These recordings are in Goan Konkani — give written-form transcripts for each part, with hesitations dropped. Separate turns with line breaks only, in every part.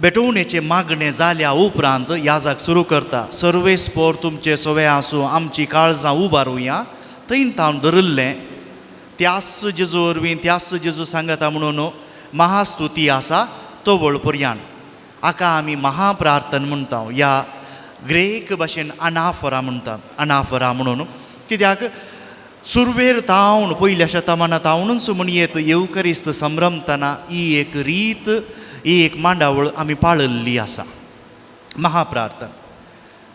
भेटवणेचें मागणें जाल्या उपरांत याजाक सुरू करता. सर्वेस्पोर तुमचे सवे आसूं, आमची काळजां उबारुया. थंय तावन धरिल्लें त्यास जेजू वरवीं त्यास जेजू सांगता म्हणून महास्तुती आसा तवळ पर्यान. हाका आमी महाप्रार्थन म्हणटा, या ग्रेक भाशेन अनाफरा म्हणटात. अनाफरा म्हणून कित्याक सुरवेर तावन पयल्या शतमाना तावनूच म्हणयेत येवकरिस्त संभ्रमतना ही एक रीत, ही एक मांडावळ आमी पाळिल्ली आसा, महाप्रार्थन.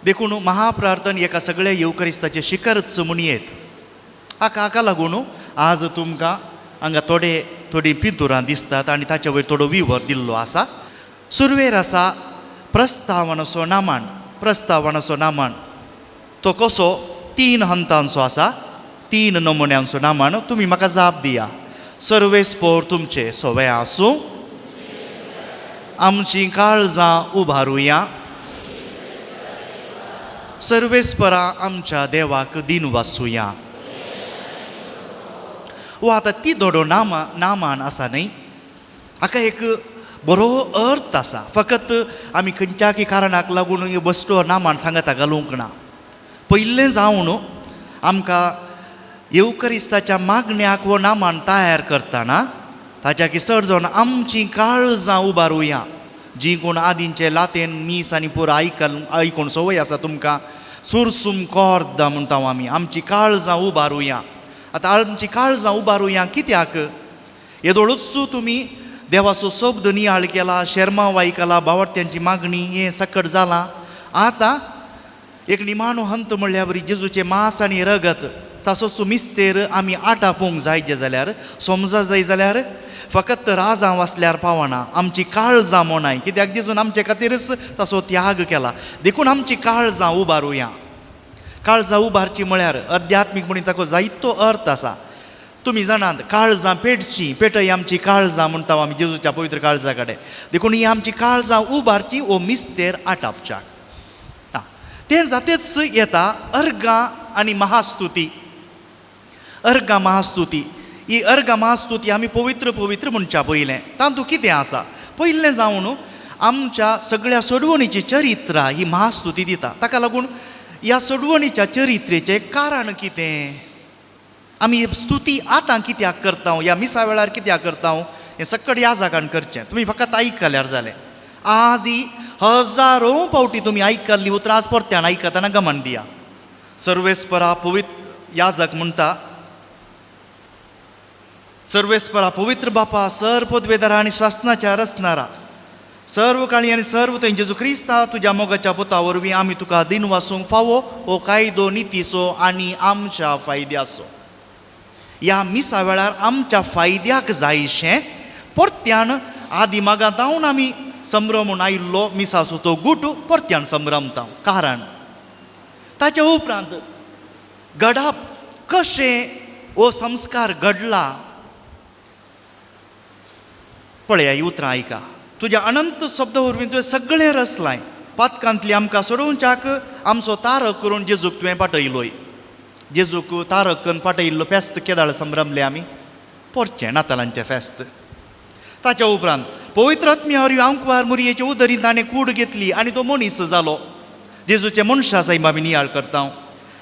देखून महाप्रार्थन एका सगळ्या येवकरिस्ताचें शिखरच म्हणयेत. हाका हाका लागून आज तुमकां हांगा थोडे थोडीं पिंतुरां दिसतात आनी ताचे वयर थोडो विवर दिल्लो आसा. सुरवेर आसा प्रस्तावनाचो नामाण. प्रस्तावनाचो नामाण तो कसो तीन हंतांचो आसा, तीन नमुन्यांचो नामाण. तुमी म्हाका जाप दिया. सर्वेस्पोर तुमचे सवे आसूं, आमचीं काळजां उबारुया. सर्वेस्परा आमच्या देवाक दिन वासुया. वा आतां ती दोडो नामा नामान आसा न्हय, हाका एक बरो अर्थ आसा. फकत आमी खंयच्याकी कारणाक लागून बश्टो नामान सांगता घालूंक ना. पयलें जावन आमकां येवकरिस्ताच्या मागण्याक वो नामान तयार करतना ताच्या की चड जावन आमचीं काळजां उबारुया. जीं कोण आदींचे लातेन मीस आनी पुरो आयकल आयकून संवय आसा तुमकां, सुरसूम कॉर्द म्हणटा आमी, आमचीं काळजां उबारुया. आतां आमचीं काळजां उबारुया कित्याक? येदोळूच तुमी देवाचो शब्द नियाळ केला, शेर्मांव आयकला, बावडत्यांची मागणी हें सकट जालां. आतां एक निमाणो हंत म्हणल्यार बरी जेजूचें मांस आनी रगत तासोच मिस्तेर आमी आटापूंक जाय जे जाल्यार, समजा जाय जाल्यार फकत राजां वाचल्यार पावना, आमची काळजां मोनाय. कित्याक जेजून आमचे खातीरच ताचो त्याग केला. देखून आमची काळजां उबारुया. काळजां उबारची म्हळ्यार अध्यात्मीक म्हणून ताका जायतो अर्थ आसा. तुमी जाणात काळजां पेटची, पेटय आमची काळजां म्हणटा आमी जेजूच्या पवित्र काळजा कडेन. देखून ही आमची काळजां उबारची हो मिस्तेर आटापच्याक. आं, तें जातेच येता अर्गां आनी महास्तुती. अर्गां महास्तुती, ही अर्गां महास्तुती आमी पवित्र पवित्र म्हणच्या पयलें तातूंत कितें आसा? पयलें जावन आमच्या सगळ्या सोडवणीची चरित्रा ही महास्तुती दिता. ताका लागून ह्या सोडवणीच्या चरित्रेचें कारण कितें, आमी स्तुती आतां कित्याक करता, ह्या मिसा वेळार कित्याक करता, हें सकट ह्या जागान करचें. तुमी फकत आयकल्यार जालें. आज ही हजारो पावटी तुमी आयकल्ली उतरां आज परत्यान आयकतना गमन दिया. सर्वेस्परा पवित्र याजक म्हणटा, सर्वेस्परा पवित्र बापा, सर पदवेदारा आनी सासनाच्या रचणारा, सर्व काळी आनी सर्व थंय जेजू क्रिस्ता तुज्या मोगाच्या पुता वरवीं आमी तुका दिन वासूंक फावो हो कायदो नितीचो आनी आमच्या फायद्याचो. ह्या मिसा वेळार आमच्या फायद्याक जायशें परत्यान आदी मागांत आमी संभ्रमून आयिल्लो मिसाचो तो गुट परत्यान संभ्रमता. कारण ताच्या उपरांत घडप कशें हो संस्कार घडला पळया. ही उतरां आयका. तुज्या अनंत शब्द वरवीं तुवें सगळें रचलाय, पातकांतली आमकां सोडोवच्याक आमचो तारक करून जेजूक तुवें पाटयलोय. जेजूक तारक करून पाटयल्लो फेस्त केदाळ संभ्रमले आमी? पोरचें नातालांचें फेस्त. ताच्या उपरांत पवित्र आत्म्या वरवीं आंकवार मुरयेचे उदरीन ताणें कूड घेतली आनी तो मनीस जालो. जेजूचे मनशा सायब आमी नियाळ करता.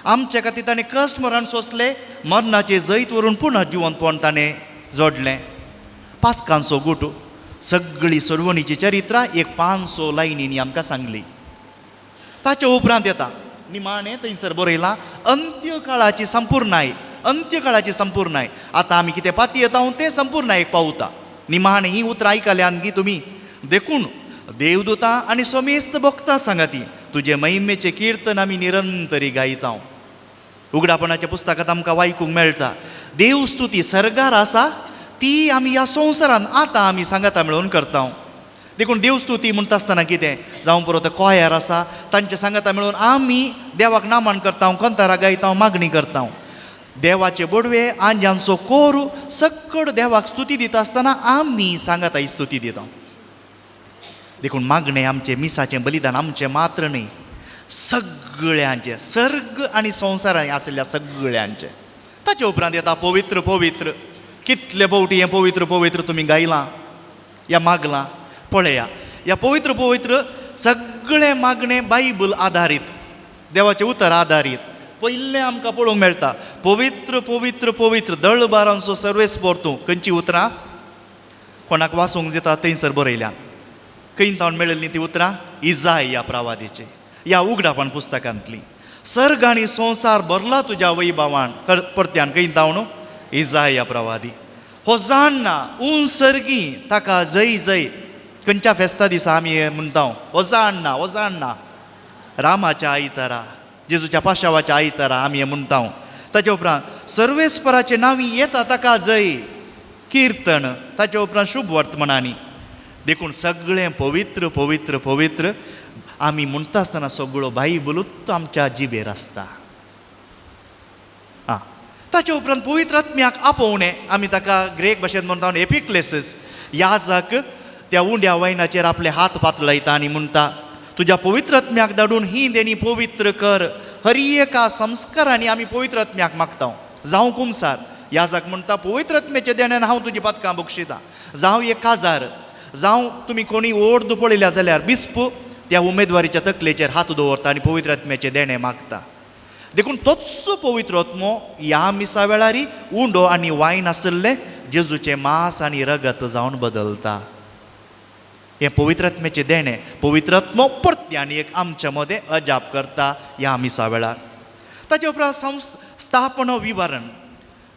आमच्या खातीर ताणें कश्ट मरण सोंसले, मरणाचें जैत व्हरून पुनः जिवंतपण ताणें जोडलें. पास्कांचो गुट सगळी सोडवणीची चरित्रां एक 500 लायनींनी आमकां सांगली. ताच्या उपरांत येता निमाणें थंयसर बरयलां अंत्यकाळाची संपूर्णाय. अंत्यकाळाची संपूर्णाय. आतां आमी कितें पाती येता तें संपूर्णायेक पावता. निमाणें ही उतरां आयकल्यान गी तुमी. देखून देवदूतां आनी समेस्त भक्तां सांगाती तुजे महिमेचें किर्तन आमी निरंतरी गायता. उगडापणाच्या पुस्तकांत आमकां वायकूंक मेळटा देवस्तुती सर्गार आसा ती आमी ह्या संवसारान आतां आमी सांगाता मेळोवन करता. देखून देवस्तुती म्हणटा आसतना कितें जावं पुरो तो कोयार आसा तांचे सांगाता मेळून आमी देवाक नामान करता, कंतारा गायता, मागणी करता. देवाचे बोडवे आंज्यांचो कोर सकड देवाक स्तुती दिता आसतना आमी सांगाता ही स्तुती दिता. देखून मागणें आमचें मिसाचें बलिदान आमचें मात्र न्हय, सगळ्यांचें, सर्ग आनी संवसारांत आशिल्ल्या सगळ्यांचें. ताचे उपरांत येता पवित्र पवित्र. कितले फावटी हें पवित्र पवित्र तुमी गायलां या मागलां पळया. ह्या पवित्र पवित्र सगळें मागणें बायबल आदारीत, देवाचें उतर आदारीत. पयलें आमकां पळोवंक मेळटा पवित्र पवित्र पवित्र दळबारांचो सर्वेस्पोर तूं. खंयची उतरां कोणाक वाचूंक दिता थंयसर बरयल्या. खंय तावन मेळिल्लीं ती उतरां? इजाय ह्या प्रवादीची, ह्या उगडापण पुस्तकांतली. सर्ग आनी संवसार भरला तुज्या वैभवान. परत्यान खंय तावन? इजाय ह्या प्रवादी. हो जाण ना उंच सर्गी ताका जय जय. खंयच्या फेस्ता दिसा आमी हें म्हणटा? हो जाण ना, हो जाण ना. रामाच्या आयतारा, जेजूच्या पाशावाच्या आयतारा आमी हें म्हणटा. ताच्या उपरांत सर्वेस्पराचे नांवी येता ताका जय किर्तन. ताच्या उपरांत शुभ वर्तमानांनी. देखून सगळें पवित्र पवित्र पवित्र आमी म्हणटा आसतना सगळो बायबलूच आमच्या जिबेर आसता. आं, ताच्या उपरांत पवित्र आत्म्याक आपोवणें, आमी ताका ग्रेक भाशेन म्हणटा एपिक्लेसीस. याजक त्या उंड्या वायनाचेर आपले हात पातळायता आनी म्हणटा, तुज्या पवित्र आत्म्याक धाडून ही देणी पवित्र कर. हर एका संस्कारांनी आमी पवित्र आत्म्याक मागता. जावं कुमसार, याजक म्हणटा पवित्र आत्म्याच्या देण्यान हांव तुजी पातकां बक्षितां. जावं एक काजार, जावं तुमी कोणी ओर्द पळयल्या जाल्यार बिस्प त्या उमेदवारीच्या तकलेचेर हात दवरता आनी पवित्र आत्म्याचें देणें मागता. देखून तोच पवित्र आत्मो ह्या मिसा वेळारी उंडो आनी वायन आशिल्लें जेजूचें मांस आनी रगत जावन बदलता. हें पवित्र आत्म्याचें देणें. पवित्र आत्मो परत्यान एक आमच्या मदें अजाप करता ह्या मिसा वेळार. ताचे उपरांत स्थापन विवरण.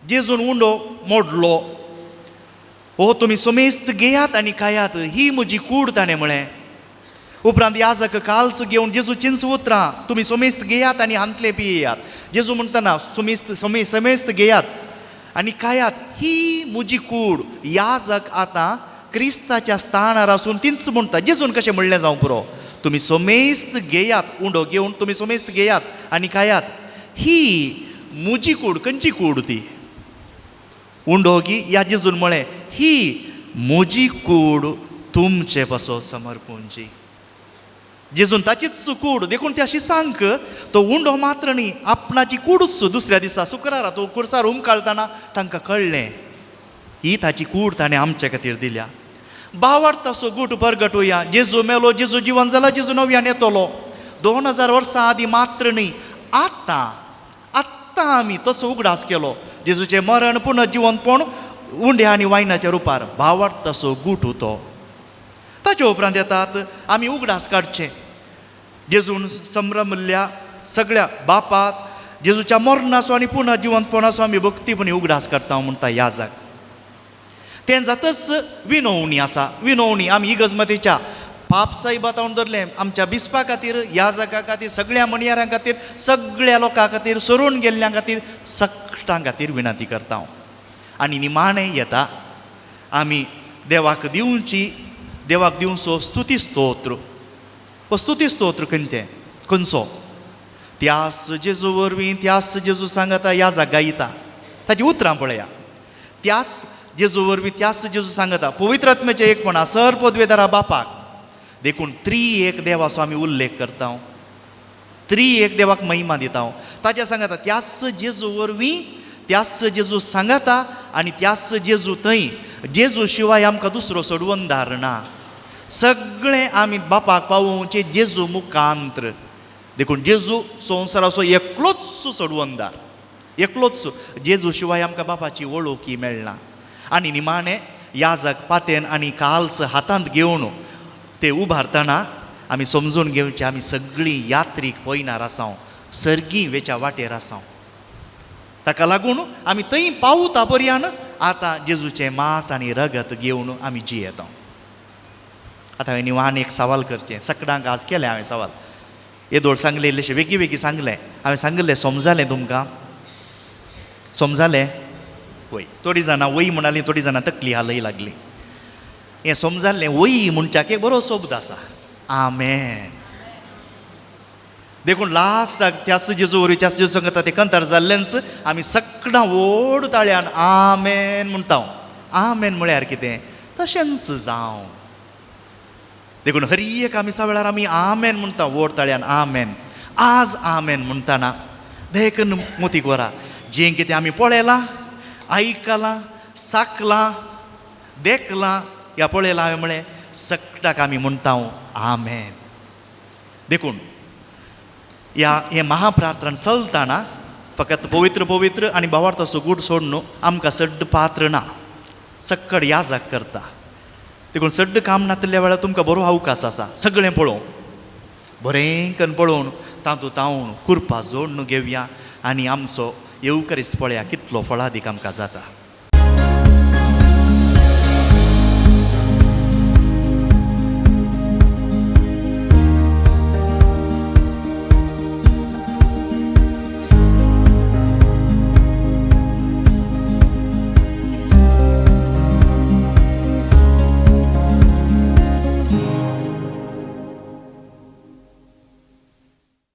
जेजून उंडो मोडलो, हो तुमी समेस्त घेयात आनी खायात, ही म्हजी कूड ताणें म्हळें. उपरांत याजक काल्स घेवन जेजूचींच उतरां, तुमी समेस्त घेयात आनी हांतलें पियेयात. जेजू म्हणटना समेस्त समेस्त घेयात आनी खायात, ही म्हजी कूड. याजक आतां क्रिस्ताच्या स्थानार आसून तींच म्हणटा. जेजून कशें म्हणलें जावं पुरो, तुमी समेस्त घेयात, उंडो घेवन तुमी समेस्त घेयात आनी खायात, ही म्हजी कूड. खंयची कूड ती? उंडो गी या जेजून म्हळें ही म्हजी कूड तुमचे पासो समर्पूंची. जेजून ताचीच कूड. देखून ती अशी सांग तो उंडो मात्र न्ही, आपणाची कूडूच. दुसऱ्या दिसा शुक्रारा तो कुर्सार उमकाळतना तांकां कळ्ळें ही ताची कूड ताणें आमचे खातीर दिल्या. बावार्थ असो गूट परगटुया. जेजू मेलो, जेजू जिवन जाला, जेजू नव्यान येतलो. 2000 वर्सां आदीं मात्र न्ही, आतां आत्तां आमी तसो उगडास केलो. जेजूचें मरण पुनर्जिवनपण उंड्या आनी वायनाच्या रुपार भावार्थ असो गूट तो. ताचे उपरांत येतात आमी उगडास काडचे जेजून संभ्रमल्ल्या सगळ्या बापाक जेजूच्या मरणाचो आनी पुनर्जिवनपणाचो आमी भक्तीपणी उगडास काडटा म्हणटा याजक. तें जातच विनवणी आसा. विनवणी आमी इगर्जमतीच्या पाप साहेबा तावन धरलें आमच्या बिस्पा खातीर, याजका खातीर, सगळ्या मणयारां खातीर, सगळ्या लोकां खातीर, सरून गेल्ल्यां खातीर, सगळ्यां खातीर विनंती करता. आनी निमाणें येता आमी देवाक दिवची, देवाक दिवचो स्तुती स्तोत्र. हो स्तुती स्तोत्र खंयचें खंयचो? त्यास जेजू वरवीं त्यास जेजू सांगता याजक गायता. ताची उतरां पळया. त्यास जेजू वरवीं त्यास जेजू सांगता पवित्र आत्म्याचें एकपणा सर पदवेदारा बापाक. देखून त्री एक देवाचो आमी उल्लेख करता, त्री एक देवाक महिमा दिता. ताच्या सांगता त्यास जेजू वरवीं त्यास जेजू सांगता आनी त्यास जेजू थंय जेजू शिवाय आमकां दुसरो सोडवणदार ना. सगळें आमी बापाक पावोवचें जेजू मुखांत्र. देखून जेजू संवसाराचो एकलोच सोडवणदार, एकलोच. जेजू शिवाय आमकां बापाची वळोकी मेळना. आनी निमाणें याजक पातेन आनी काल्स हातांत घेवन ते उबारतना आमी समजून घेवचें आमी सगळीं यात्रीक पयनार आसाव, सर्गी वेच्या वाटेर आसाव. ताका लागून आमी थंय पावता पर्यान आतां जेजूचें मांस आनी रगत घेवन आमी जियेता. आतां हांवें निवान एक सवाल करचें सगळ्यांक आज केलें हांवें सवाल. येदोळ सांगलें इल्लेशें वेगीं वेगीं सांगलें हांवें, सांगिल्लें समजालें तुमकां? समजालें? वय थोडीं जाणां वय म्हणालीं, थोडीं जाणां तकली हालय लागली. हें समजालें वय म्हणच्याक एक बरो शब्द आसा, आमेन. देखून लास्टाक त्यास जेजू वरवीं त्यास जेजू सांगता तें कंतार जाल्लेंच आमी सगळां व्हड ताळ्यान आमेन म्हणटा. आमेन म्हळ्यार कितें? तशेंच जावं. देखून हर एक मिसा वेळार आमी आमेन म्हणटा, व्हड ताळ्यान आमेन. आज आमेन म्हणटना देखून मोतीक व्हरा जें कितें आमी पळयलां, आयकलां, साकलां, देखलां, ह्या पळयलां हांवें म्हळें सगळ्याक आमी म्हणटा आमेन. देखून ह्या हें महाप्रार्थना चलतना फकत पवित्र पवित्र आनी भावार्थाचो गूट सोडून आमकां सड्ड पात्र ना, सक्कड याजाक करता. देखून सड्ड काम नातिल्ल्या वेळार तुमकां बरो अवकाश आसा सगळें पळोवंक, बरें कन्न पळोवन तातूंत तावन कुरपा जोडून घेवया आनी आमचो येवकरीस पळया कितलो फळादीक आमकां जाता.